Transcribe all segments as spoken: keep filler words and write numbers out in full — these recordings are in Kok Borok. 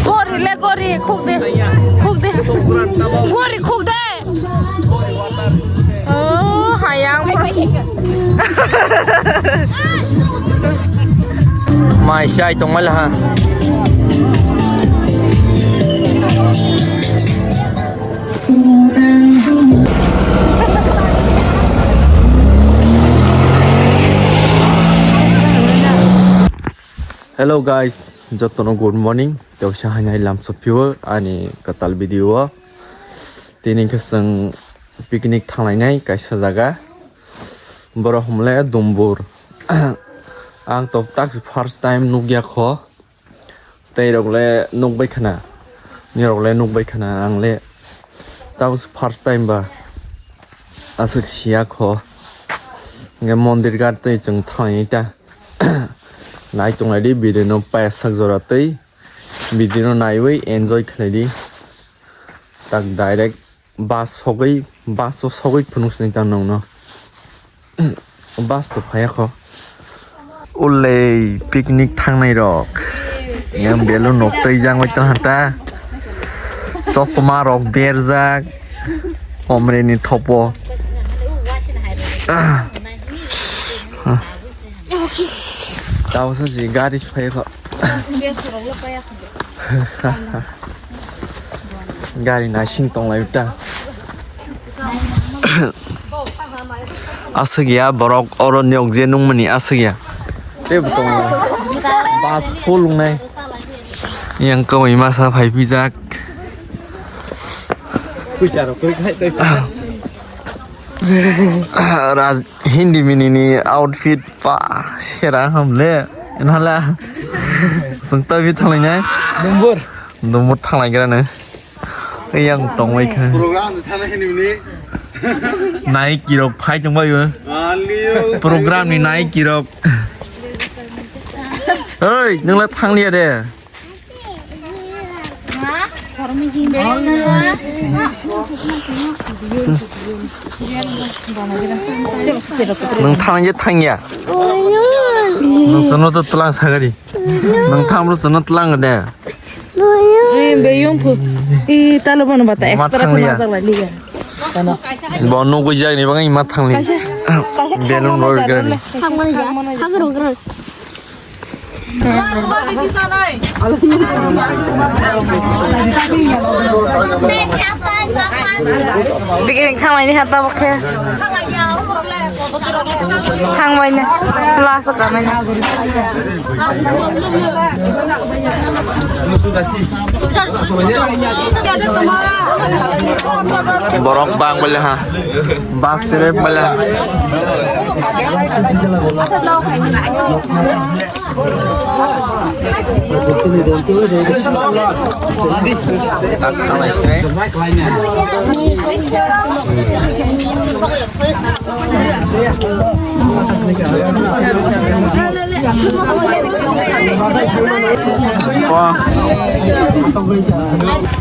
Gori le gori, khuk de, khuk de. Gori khuk de. Oh, hayang. Mai sai tongmai laha. Hello guys, jotono good morning. Tewsa hainai lamsophiwo ani kwtal video o. Tini khe chwng picnic thanglainai kaisa jaga. Borok hwnle Dumbur. Ang to tak first time nukya kho. Tei rok le nukbai khna. Nirok le nukbai khna, ang le tabuk first time ba. Aswk siya kho. Hwnkhe mondir ghat tei chwng thanglainai ta. Nai tonglaidi video no payasak jora tei video no naiwi enjoy khlaidi. Tak direct bus sogwi, bus o sogwi phunuk sini ta nongno. Bus to phaya kho. Ulei picnic thangnai rok. Yang belu nok tei jangwi tong hata. Chosma rok berjak. Omre ni thopo. Tao sa si gari phaya kho. Gari naising tonglai ta. Aswk ya borok oro nok je nungmani aswk ya. Tei bo tongo. Bus full wngnai. Yang kwmwi masa phai pijak. Puisa rok kwrwi khai tei. Raj Hindi mini ni outfit pa sera hamle. Enhala. Sung tabi thalai nai. Dumbur. Dumbur thalai gra ne. Yang tongwai kha. Program de thana hini ni. Nai kirok phai tongbai bo. Aliyo. Program ni nai kirok. Oi, nungla thangliya de. Nung thang je thang ya. Nung sono to tlang sagari. Nung thang bro sono tlang de. Eh, beyong phu. I talo bono bata Ma extra thang liya. Khna tala liya. Bo nugui jai ni bangai ma thang li. Belun roi gra ni. Bikini thanglaini ha tabuk khe. Thangbaini. Last o kamaini. Borok bang bole ha. Bus sere bole ha.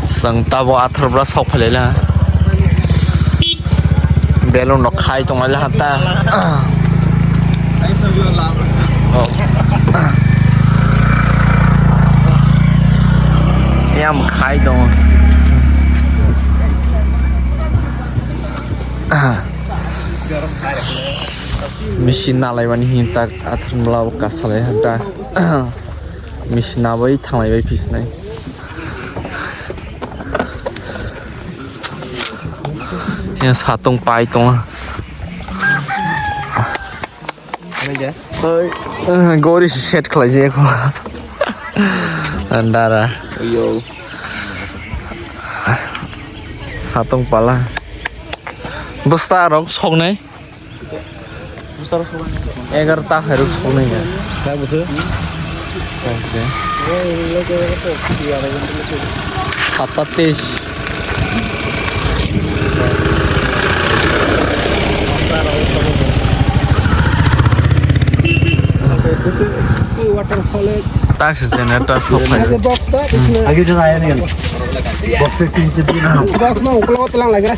Sang tabo athar bra sok phalai la. Belun rok khai tonglaila hata. Yang khai tong. Misi nalaimani hintak athar mla kasalai hata. Misi nabai thanglaibai pisnai. Yang satung pai tong. Oi, eh, gori si set khlai je ko. Andara. Yo. Satung pala. Bwsta rok soknai. Egarta hai rok soknai ya. Kha bwswk? Sata teis. Waterfall. Ta se generator sok phai. Box ta, box no uklo telang lagra.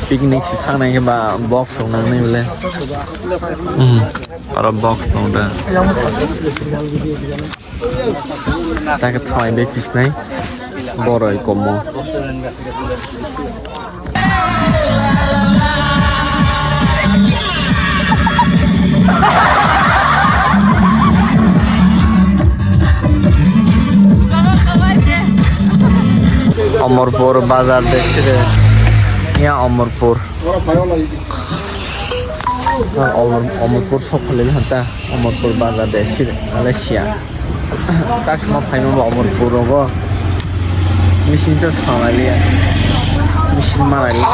Picnic si thangnai khe ba box rok nangnai bole. Hmm. Oro box tong da. Take thai be kisnai boroi komo. Omorpur bazar de sire. Ya Omorpur. Omor-, Omorpur sok phale hanta. Omorpur bazar de sire. Malaysia. Taksima phaima ba Omorpur rogo. Machine cha sanaliya. Machine manaliya.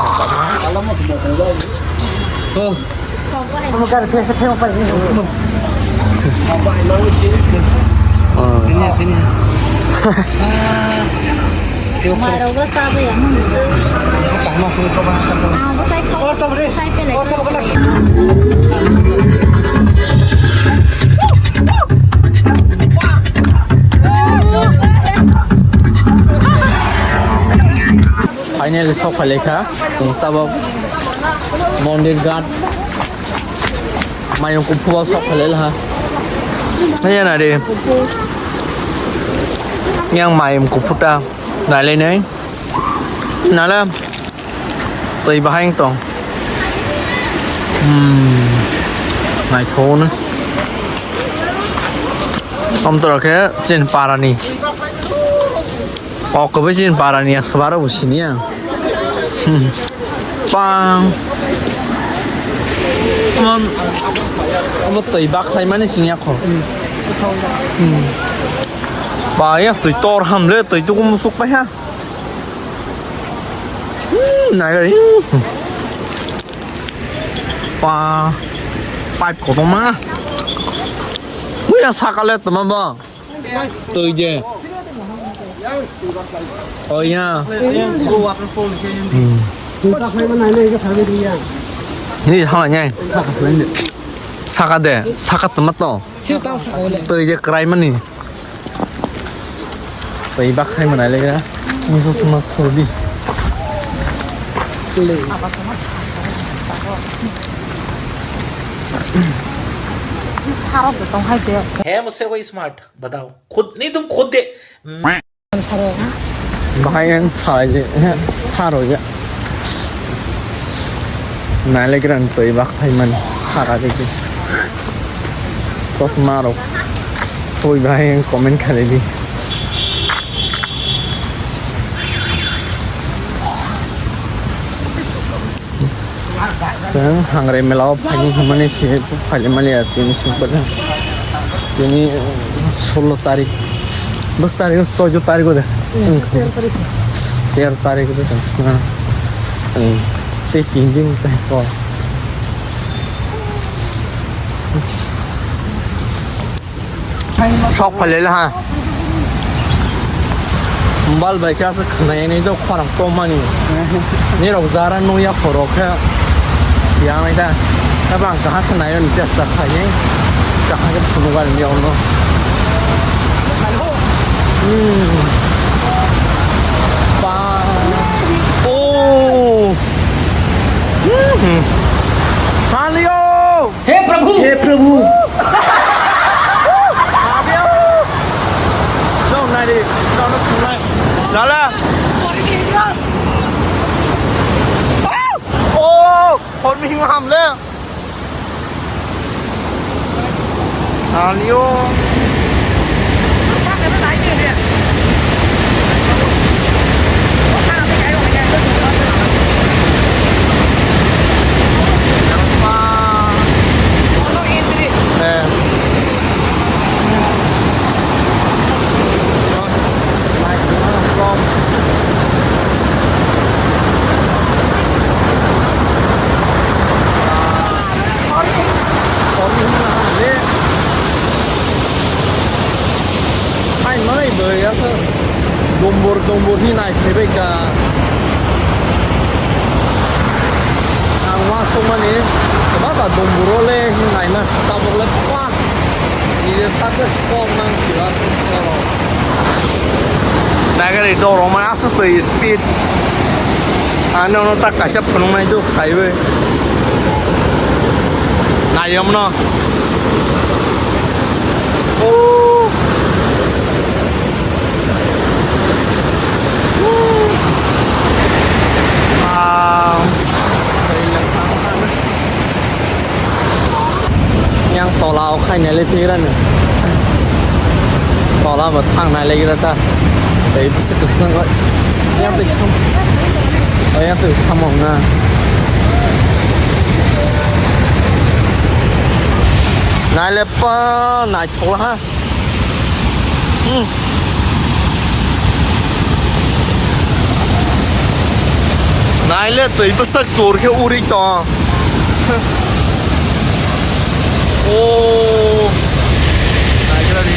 Finally sok phai laikha, chwng tabok Mondir Ghat mayung kuphur o sok phai laikha. Nai ya nari. Yang mayung kuphur ta nai lai nai. Nala twi bahai wng tong. Hmm. Naithok no. Omtwrwkhe chini parani. O kwbwi chini parani aswk aro bo siniya. Hmm. Pang. Omo, omo twi bakhlaimani siniya kho. Hmm. Ba ya twi tor hamle twi tukum musuk pai ha. Hmm, nai gari. Pa, pipe kotorma. Wih, yang sakale teman ba. Tui je. Oh ya. Hmm. Ini sama nya. Saka de, saka temat to. Tui je kerai mani. Tei bak khai manai le gra. Musa suma khordi. Saro de tong hai de. है मुझसे कोई स्मार्ट, बताओ खुद, नहीं तुम खुद दे. Bahai ang salai je, saro ya. Nai le gran twi bak phai man, saka de ki. Chosma rok. Twi bahai ang comment khalai di. Chwng Hangrai mela o phaini hwnmani se phaili mani ya tini sukbada. Tini solo tarik. Dos tarik, soido tarik de. Hmm, tero tarik. Tero tarik de chwng sna. Hmm. Tei tin din tai ko. Sok phalele ha. Bal bai khe aswk khwnai nai do khorang tongmani. Nirok jara nungya khoro khe siyangnai da. Tabang kaham khwnai ni chesta khainai. Kaham khe phunukani ni ono. Hmm. Ba. Oh. Hmm. Halio. Hey Prabhu. Hey Prabhu. Lala. Oh, khorming hamle. Alio. Hai manai bwrwi aswk dombor dombor hinwi nai phaibai kha. Ang uansukmani kwbang ba dombor o le hinwi naima tabuk le pah. Nini sakhe kok nang sila. Nagari dorong mani aswk twi speed. Ano no tak kaisa phunuknai do khaiwi. Nayom no. Oh. Wow. Yang tola o khainai le tigrani. Tola bo thangnai le gira ta. Tei bwswk kwswng khe. Yang twi kham-, oh, yang twi khamung na. Nai le pa, naithok ha. Hmm. Nai le twi bwswk tur khe uri tong. Oh. Nai khe ri.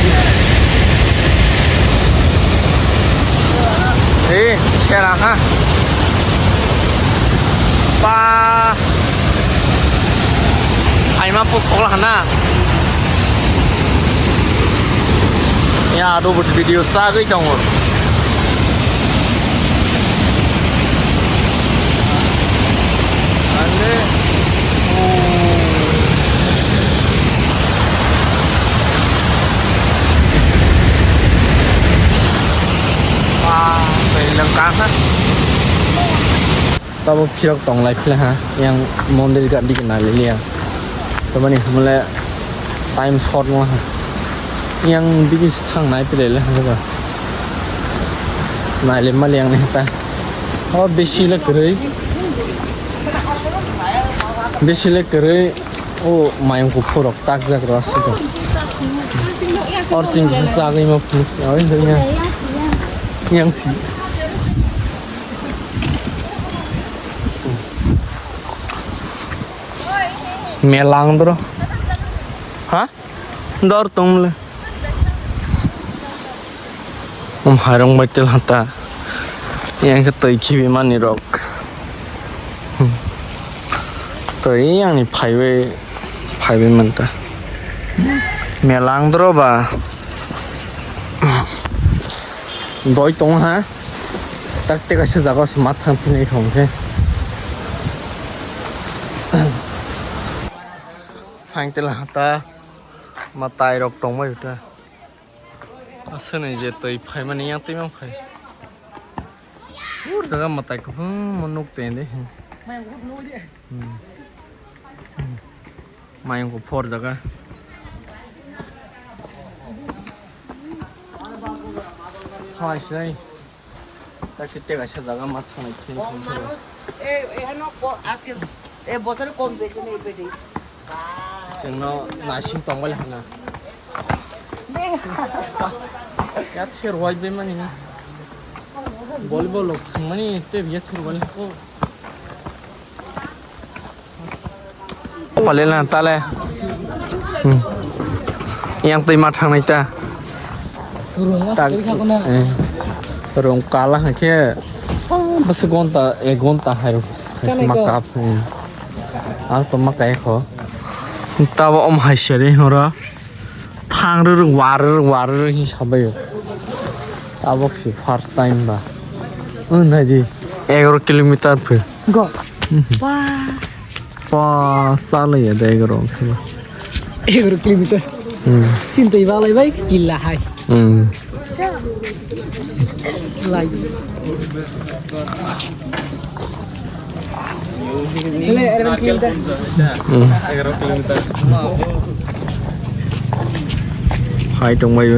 Eh, sera ha. Pa. Aima post kok la hana. Ya, ado bo video sagwi tongo. Ale. Oh. Wah, bai langka ha. Tabo phirok tonglai phila ha, yang mondir ga digi nai liya. Tamani humle time short no ha. Yang digi thang nai pile le ha. Nai le mal yang ne ta. O besi le kwrwi. Besi le kwrwi. O mayung kuphurok takjak rw aswk. Or sing sa sagwi ma phuru. Oi, oi, yang. Yang si. Melang dro. Ha? Dor tong le. Um, harung bai tel hata. Yang ke tei khibi mani rok. Hmm. Tei yang ni phaiwe, phaiwe manta. Melang dro ba. Doi tong ha. Tak te kaisa jaga se mathang pinai thong khe. Phang tel hata. Ma tai rok tong bai ta. Aswk ni je twi phaimani yang twi mang phai. Ur jaga mwtai kuphum mo nuk twi de. Hmm. Hmm. Mayung kuphur jaga. Hai sai. Ta khe tega sa jaga ma thangnai khe. এ, এহানো ক-, আজকে, এ বছরে কম বেশি নেই বেটি। Chwngno naising tongbai hana. Yathir wai bemani. Volleyball rok thangmani tei yathir wai ko. Palila tale. Hmm. Yang twi ma thangnai ta. Rung mas Tak-, kari khakuna. Eh. Rung kala hake. Ah, bas gonta, ek gonta hai. Kanai Ma ko. Kap. Hmm. Ang to ma kai kho. Tabo om hai seri hora. Thang rwrwk, war rwrwk, war rwrwk hin sabaio. Tabok si first time ba. Wng nai di, egaro kilometer phi. Go. Mhm. Ba. Pa, salai ya da egaro wng khe ba. Egaro kilometer. Hmm. Sintwi balai bai killa hai. Hmm. Lai. Hele, eleven kilometer. Hmm. Hai tong bai.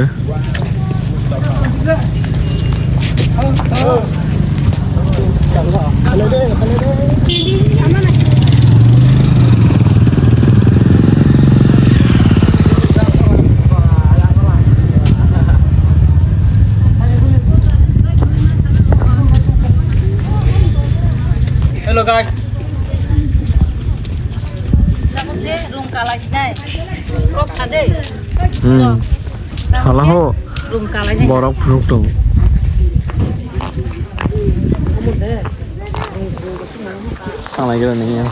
Hello guys. Rung kalai sinai. Kok sade. Hmm. Hala ho. Rung kalai nai. Borok phunuk tong. Kalai gira ni ya.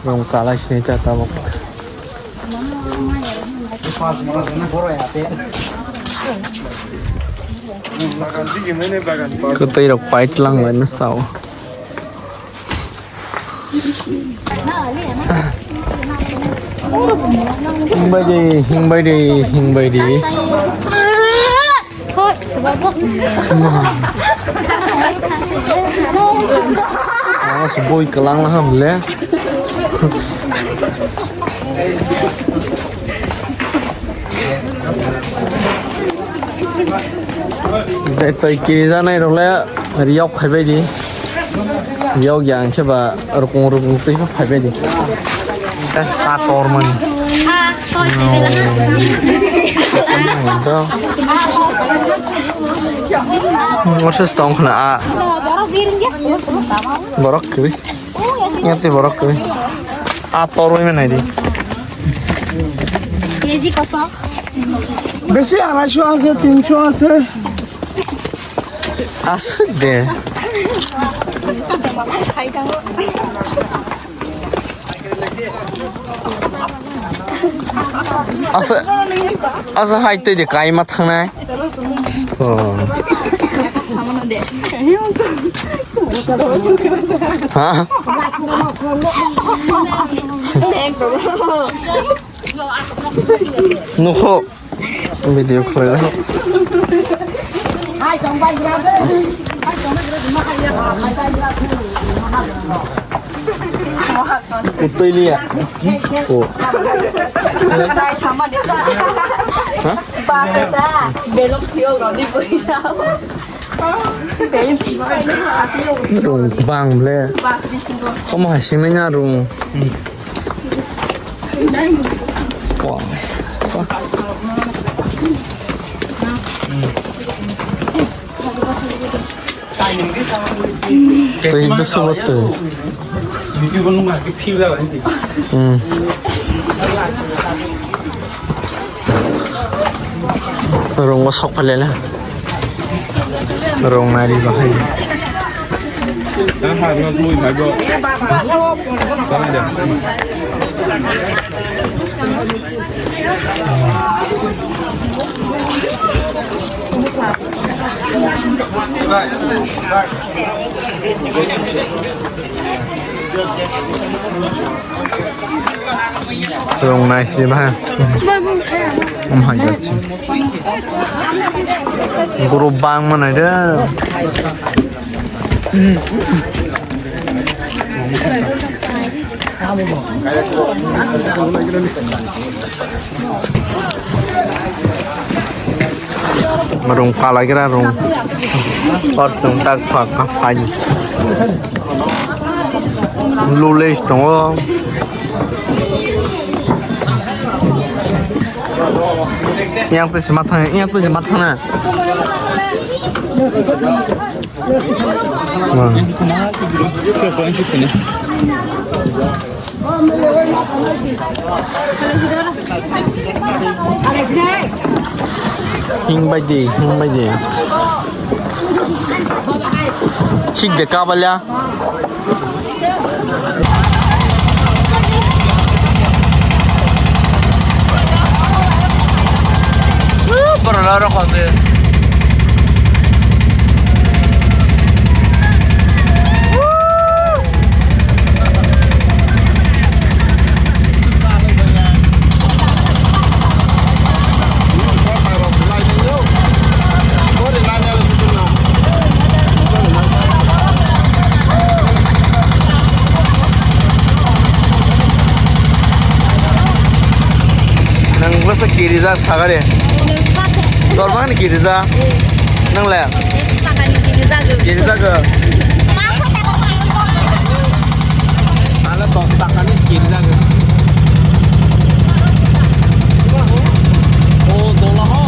Rung kalai sinai ta tabok. Kwtwi rok pait lang bai no sao. Hingbai di, hingbai di, hingbai di. Ano se boi kwlang na ham le. Je twi kirijanai rok le riyok phaibai di. Riyok ya hwnkhe ba rukung rukung twi phaibai di. Tei ta tormani. Ngorse tong khna a. Borok kwrwi. Yati borok kwrwi. A torwi manai di. KG কত? বেশি আড়াইশো আছে, তিনশো আছে। Aswk de. Asa, asa hai tei de kaima thangnai. Oh. Ha? Nukho. Video khlai. Utoi liya. Oh. Ha? Belong phiyok rodi boisa. Rung bang ble. Omo hai singni na rung. Wah. Twi hintu sobat twi. Hmm. Rung o sok phalele. Rung nari bahai. Rung nai si ba. Om hai gat si. Group bang manai de. Rung kalagira rung. Or sung tak phak phak phai. Lulis tongo. Yang tu sima thang, yang tu sima thang na. Hing bai di, hing bai di. Chik de kabalya. Borok rok kok se. Nang bwsa kirija sagare. Tormani kirija. Nang le. Kirija go. Ala dos taka ni kirija go. O dola ho.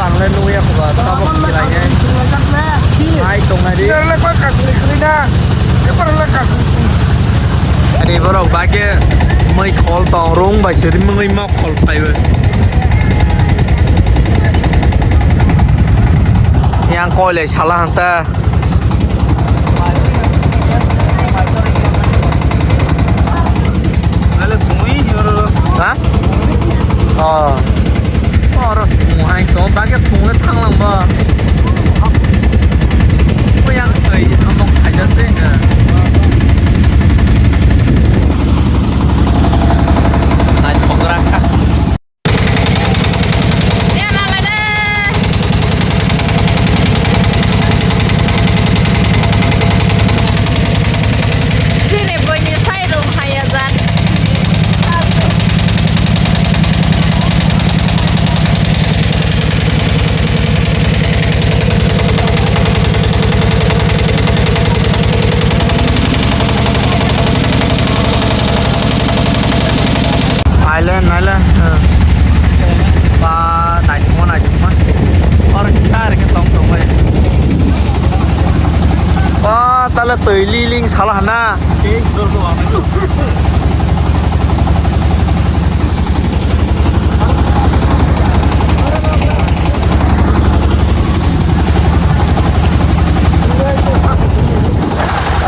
Ang le nugwi ya kho ba, tabok khlai nai. Hai tong nai di. Sir le koi kasli khwlai na. Sir le kasli. Ani borok ba khe mui khol tong rung bai se rimwi mui mok khol phai bo. Yang koi le sala hanta. Ha? Oh. Oro song hai to, bagwi phunuknwi thanglang bo. Oyang hai, amok khaijak se hwnkha. Naithokra kha. Chini buini sai rung hai ajak. Island, island. Ba, naithokma, naithokma. Or kisa are khe tong tong bai. Ba, tale twi liling sala hana.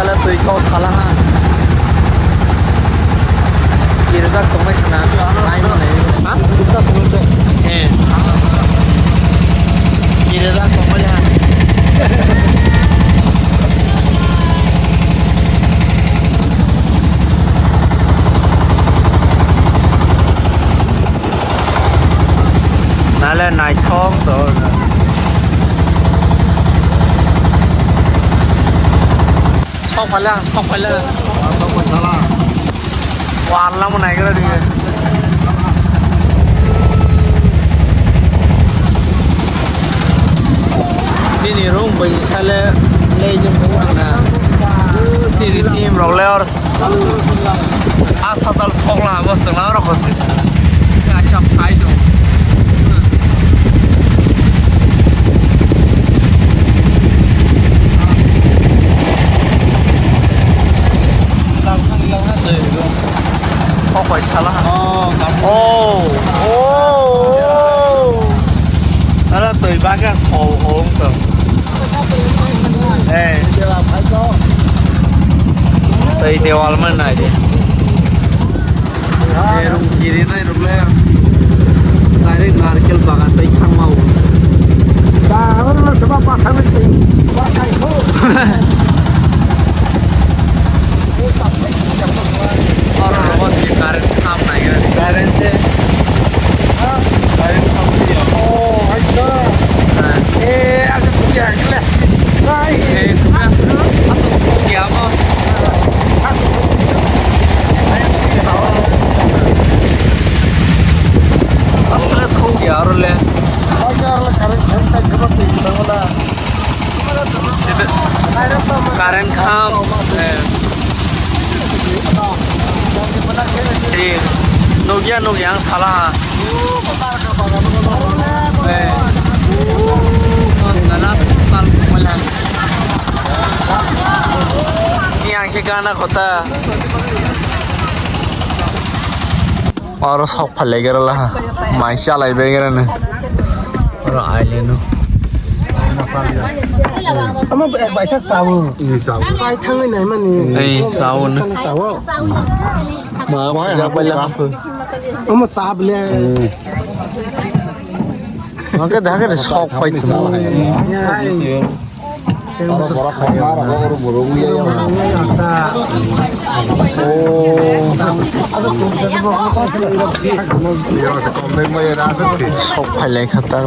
Ala twi kok sala ha. Kirjak tongbai khna, nai manai. Ha? Eh. Kirjak tongbai ha. Nale naithok to. Sok phala, sok phala. Sok phala. Wala mo nai gara di. Chini room bai sale lei je mo na. Chini team rok le or. A sajal sokla bo swngla rok se. Kaisa phai do. Kokoi sala. Oh, oh, oh. Ala twi bagwi hol hol wng tong. Eh. Tei dewal man nai de. Erung kiri nai rok le. Direct narkel bagan tai thangma o. Ba, oro se ba pa thang se. Ba kai ko. Oro rogo si current kham nai. Current se. Current kham se. Oh, aisa. Eh, asa puja kle. Current kham. Eh, nukya nukya ang sala. Eh. Nana sal kumala. Yang ke gana kota. Oro sok phalai gara la. Mai chalai bai gara ne. Oro aile no. Amo baisa sawo. Sai thangwi nai mani. Ei sawo no. Sawo. Ma khujak bai la. Amo sable. Oke, dah, kan sok pai tu. Ya, hai. Oro borok kok ma rok oro borok wi ya. Oh. Sok phalai kha ta.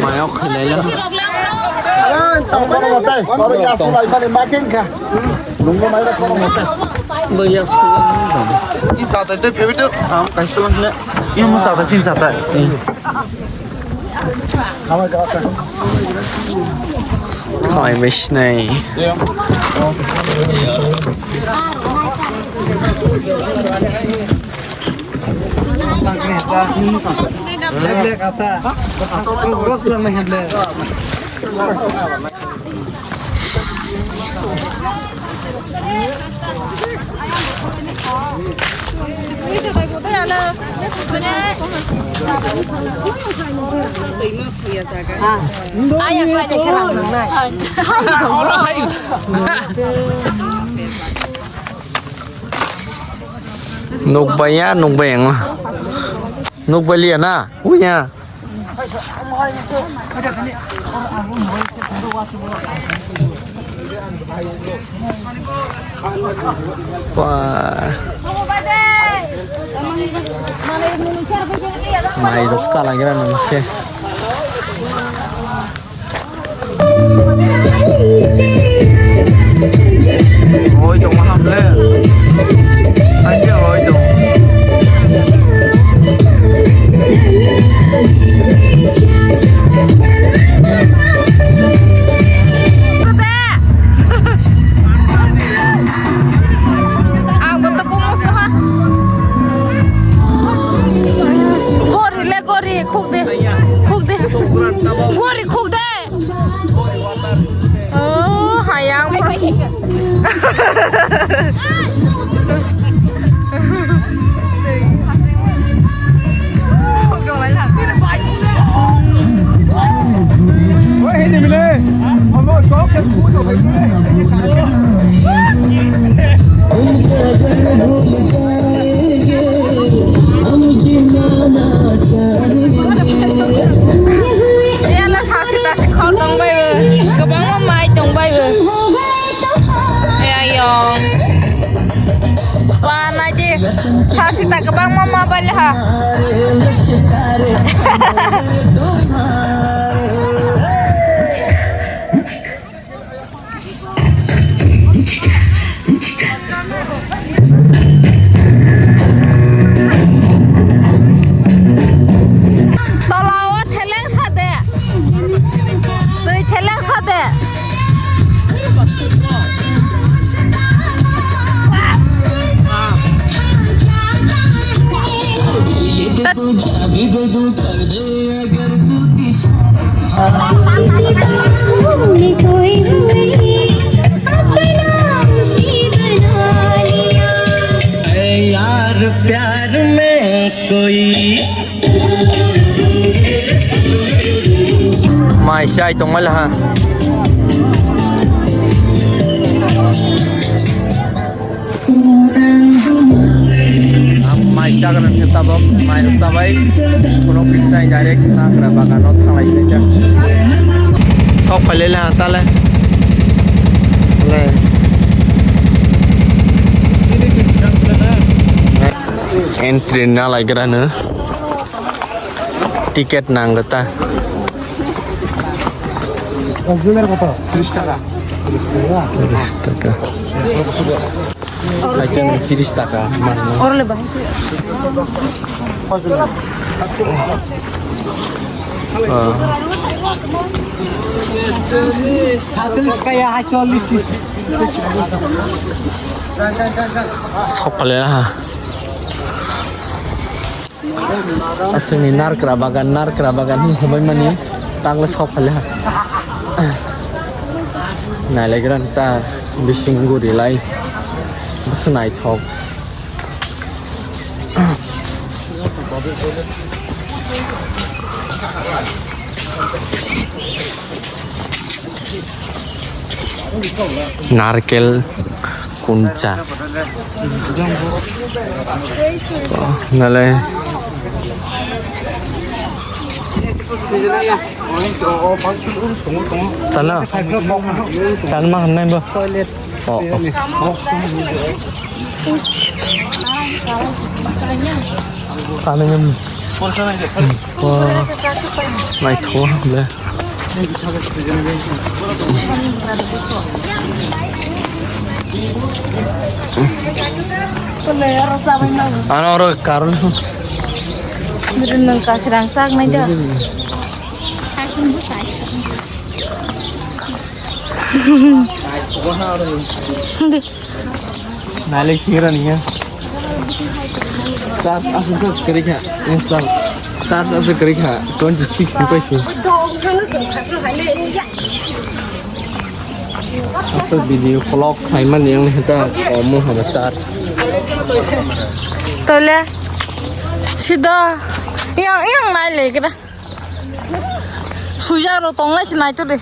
Mayok khalai la. Oro ya sulai mani ma keng kha. Nungno mai da kono mote. Bo ya sulang. Sa ta te phe bito. Am kai sulang ne. Ini mo sa ta chin sa ta. Hamai ka ta. Hamai bai sinai. Ya. Nukbaiya, nukbai ang. Nukbailiya na? Uya. Wah. Mai rok salangira nang khe. Oi, tong maham le. Aja oi, tong. Ang bo to kumo soha. Gori le gori, khuk de. Khuk de. Gori khuk de. Oh, hayang. Yala sasi tasi khol tong bai bo. Kwbangma mai tong bai bo. Ayayong. Ba naidi. Sasi ta kwbangma ma bai ha. Tola o theleng sa de. Twi theleng sa de. यार प्यार में कोई Mai sai tongmai laha. Mai chagra ni tabok mai rok chabai. Kono kisai direct nagra bagano thalai sai jak. Sok phailai laha tale. Le. Entry na laigra no. Ticket nang ta. Consumer koto? Tris taka. Tris taka. Acha tris taka. Oro le bahai. Ah. Satris kaya hai chollis. Sokpale ha. Aswkni narkra bagan, narkra bagan hwnwi hwnbaimani tangla sok phailaha. Nailaigra ta bising guri lai. Bwswk naithok. Narkel kuncha. Nale. Tana. Tana ma hamnai bo. Oh, oh. Kanengem. Wah, naithoa le. Ano oro karwi. Nang kasrang sak nai da. Nale kira niya. Charge aswk charge kwrwi kha. Charge, charge aswk kwrwi kha. Twenty six ni paisa. Aswk video vlog khlaimani wng khe ta omo hwnba charge. Tole sida yang yang nai le kira. Suja ro tong lai sinai to de.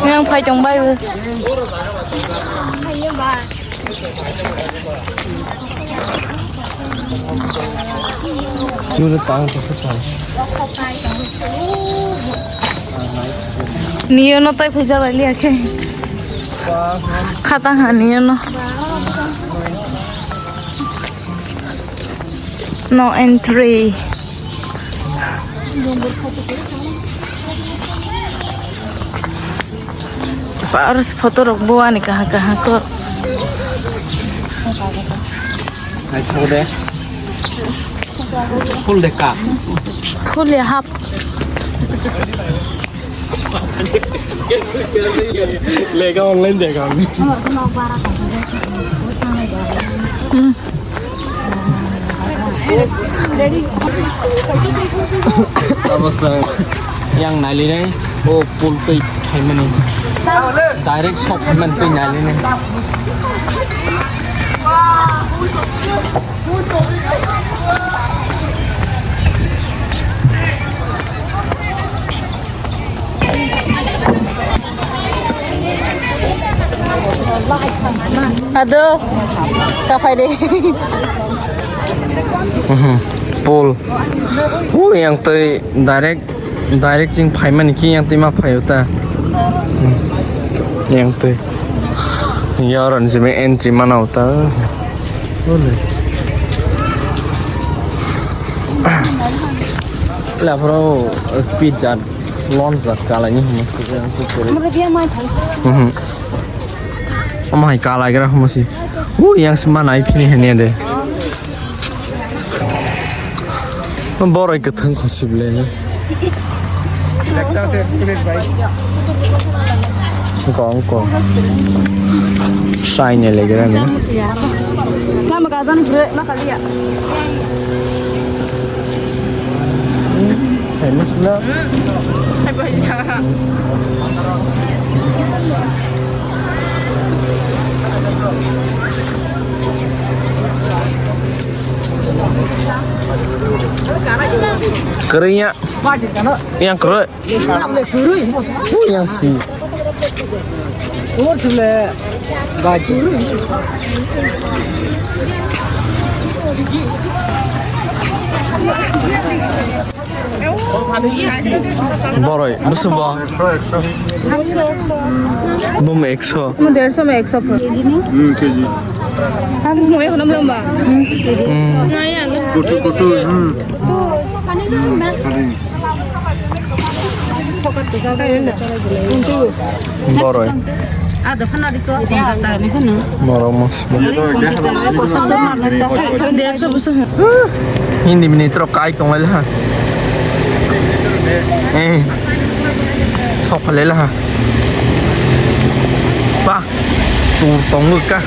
Yang phai tong bai. Nula tang to tang. Niyo no tai phai jala liya khe. Khatang ha niyo no. No entry. Par photo rok bo ani kaha kaha ko. Hai thode. Full de ka. Full ya half. Lega online de ka. Hmm. Tabasang yang nailinai o pool twi khaimani. Direct shop khaimani twi nailinai. Ado, kapai de. Mhm. Pool. U yang tei direct, direct jing phaimani ki yang tei ma phaio ta. Hmm. Yang tei. Yaron jime entry manao ta. Ole. Lapro speed jan. Lonjak kalaini hwnwi swijak, ang suk kwrwi. Omo dia mai thang. Mhm. Omo hai kalaigra hwnwi si. U, yang se ma nai phini hanya de. Boroi kwthwng kho sible. Kong kong. Sai ne legra ni. Lama ka dan bre ma kaliya. Hai masla. Kering ya. Yang kering. Yang si. Boroi, bwswk bo? Bum ekso. Derso ma ekso pho. Hmm, K G. Ang mo ekho nam lamba. Hmm. Kutu, kutu, hmm. Boroi. Borok mos. Hindi minute rok kai tong lai ha. Eh. Sok lai ha. Ba. Tu tong ka.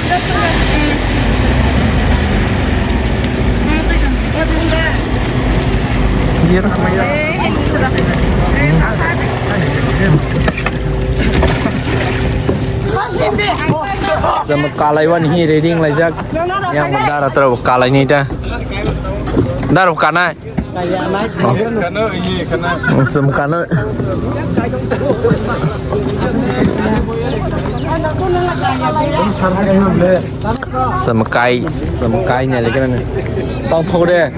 Jemo kalai wani hi ready wng laijak. Yang dara tro kalai ni ta. Daro kanai. Kano, iya, kano. Sem kano. Sem kai, sem kai ni lagi ni. Tong thok de.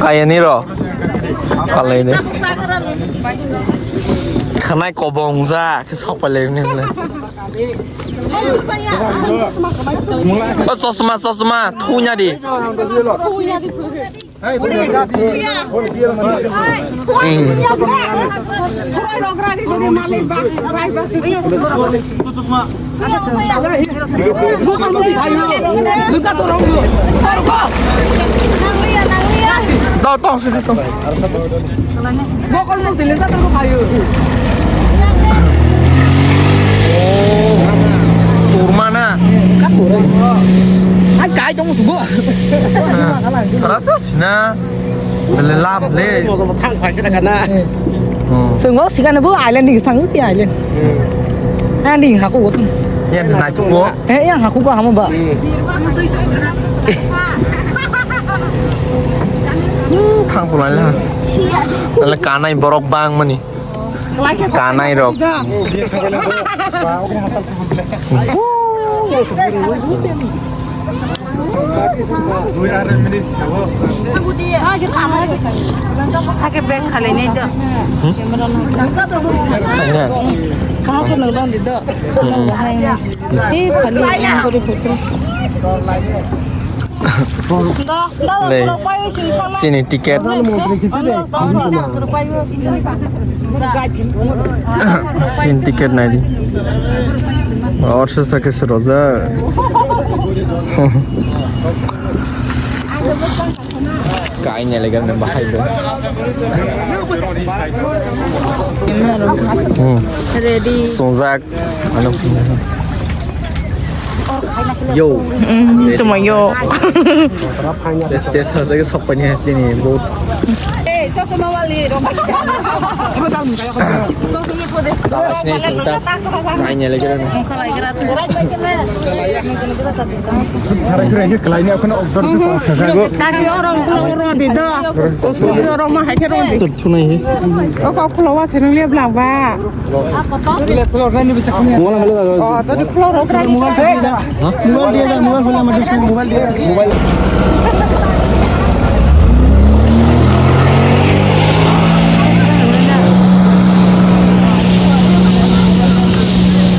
Kaya ni ro. Kalai de. Khanai kobong ja. Sok palai ni le. O chosma, chosma, thunya di. Tong sidi tong. Bokol mung tili ka tong kayu. Oh, kurma na. Ka kurma. Ai kai tong subo. Sarasa sina. Bele lab le. Thang phai sira kana. Hmm. Sengok sikana bu island ni sang pi island. Hmm. Ani haku. Ya na ko. Eh, yang haku ko hamo ba. Hmm. Hmm, thang pulai la. Ala kanai borok bang mani. Kanai rok. Hake bag khali nai do. Hake nang dong di do. Hmm. Eh, khali yang gori photos. Lei. Sini tiket. Sini tiket nai di. Orsa sake seroja. Kain ya legal nang bahai do. Hmm. Ready. Songjak. Yo. Mm, tuma yo. Test, test, hasa ke sok pani hasi ni, bo. Eh, sosoma wali, rong. Sosoma pode. Kalas ni sungta. Nai nyale kira ni. Tara kira ni kelai ni aku nak observe tu. Tapi orang, orang, orang di dah. Orang mah hai kira di. Tunai. Oh, kau keluar sini lihat belang ba. Mobile halo ba? Oh, tadi keluar otra. Mobile dia, mobile halo, mobile dia. Mobile.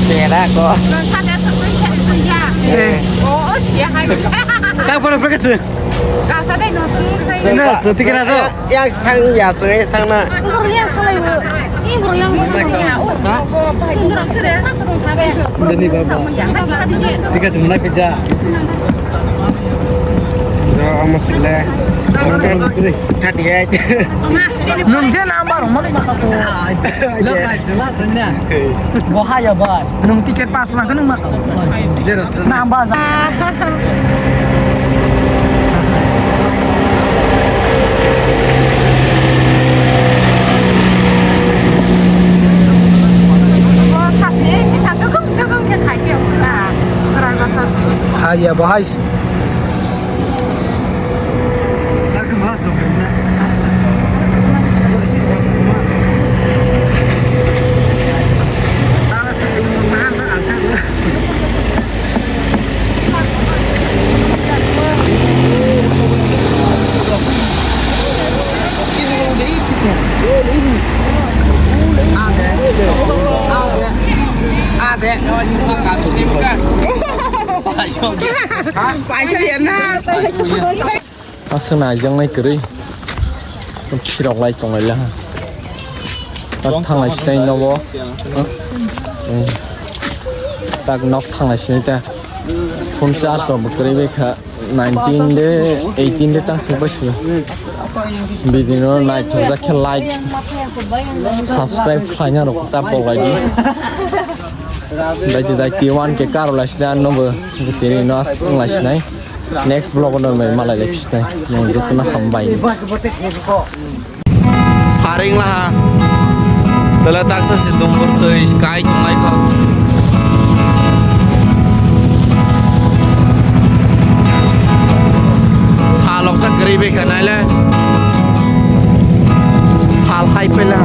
Sera ko. Eh. Oh, oh, siya hai. Tak pernah pergi sih. Kasa dai no tu sai. Sina, tu tikira to. Yang sang ya sang, yang sang na. Yang sang lai. Dani baba. Tika chumna pizza. Yo, amo sile. Thirty eight. Nung je number mo ni maka ko. Lo ka chuma sanya. Bo ha ya ba. Nung ticket pass na ka nung maka. Zero. Number. Haya, bahai. Aswk naijaknai kwrwi. Phirok lai tong lai la. Tak thanglai sinai nobo. Hmm. Tak nok thanglai sinai ta. Phone charge rok bo kwrwi bai kha. Nineteen de, eighteen de tang sing bai sing. Video no naithok jak khe like, subscribe khlaina rok ta pok lai di. Dai di dai ti one K karo lai sinai nobo. Tini no aswk lai sinai. Next vlog o normal malai lai phisnai. Nung joto no hambai. Saring laha. Sala taksa si dumbur twi sky tonglai kho. Salok sa gari be khanai le. Sal hai pela.